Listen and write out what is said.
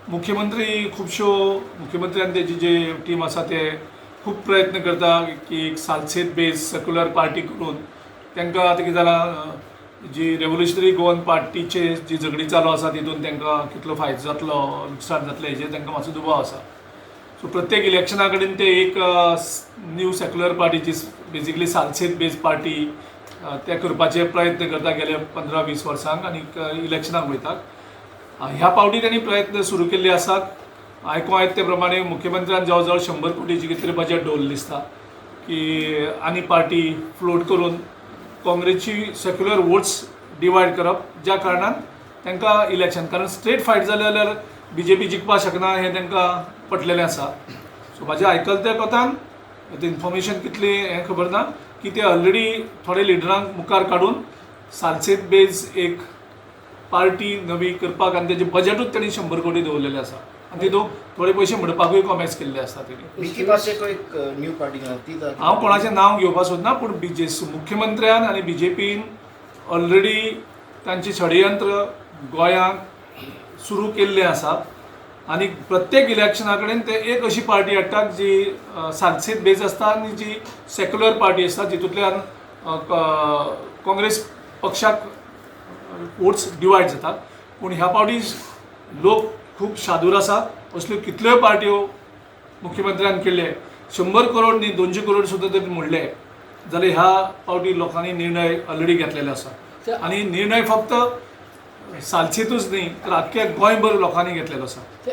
मुख्यमंत्री खुबश्यो मुख्यमंत्री आनी तेजी जे टीम आसा ते खूब प्रयत्न करता की एक सालसेत बेज सेक्युलर पार्टी करून तांकां आतां कितें जालां, जी रेवोल्युशनरी गोवन पार्टीचे जी झगडी चालू आसा तितून तांकां कितलो फायदो जातलो, लुकसाण जातलें, हेजेर तांकां मातसो दुबाव आसा. सो प्रत्येक इलेक्शना कडेन ते एक न्यू सेक्युलर पार्टी, जी बेजिकली सालसेत बेज पार्टी, ते करपाचे प्रयत्न करता गेले 15-20 वर्सांक आनी इलेक्शनाक वयतात. ह्या फावटी त्यांनी प्रयत्न सुरू केल्ले आसात. आयको येता ते प्रमाणे मुख्यमंत्र्यान जवळ जवळ 100 कोटीची कितें तरी बजेट दवरलें दिसता की आनी पार्टी फ्लोट करून काँग्रेसची सेक्युलर वोट्स डिवायड करप, ज्या कारणान तांकां इलेक्शन, कारण स्ट्रेट फायट जालें जाल्यार बीजेपी जिखपाक शकना हें तांकां पटलेलें आसा. सो म्हाजें आयकलें त्या कोतान इन्फॉर्मेशन कितली हें खबर ना की ते ऑलरेडी थोडे लिडरांक मुखार काडून सालसेत बेज एक पार्टी नवी करपाक आनी तेजें बजेटूच तेणी 100 कोटी दवरलेलें आसा आनी तितून थोडे पयशे म्हणपाकूय कॉमेस केल्ले आसता तेणी. विकी पासयेक एक न्यू पार्टी ती हांव कोणाचें नांव घेवपाक सोदना, पूण बीजे मुख्यमंत्र्यान आनी बीजेपीन ऑलरेडी तांचें षडयंत्र गोंयांत सुरू केल्लें आसा आनी प्रत्येक इलेक्शना कडेन ते एक अशी पार्टी हाडटात जी सालसेत बेज आसता आनी जी सेक्युलर पार्टी आसता, जितूंतल्यान काँग्रेस पक्षाक वोट्स डिवायड जातात. पूण ह्या फावटी लोक खूब शादूर आसा. असल्यो कितल्योय पार्ट्यो मुख्यमंत्र्यान केल्ले, 100 करोड न्ही, 200 करोड सुद्दां जर म्हणले जाल्यार ह्या फावटी लोकांनी निर्णय ऑलरेडी घेतलेले आसा आनी निर्णय फक्त सालसेतूच न्ही तर आख्ख्या गोंयभर लोकांनी घेतलेलो आसा.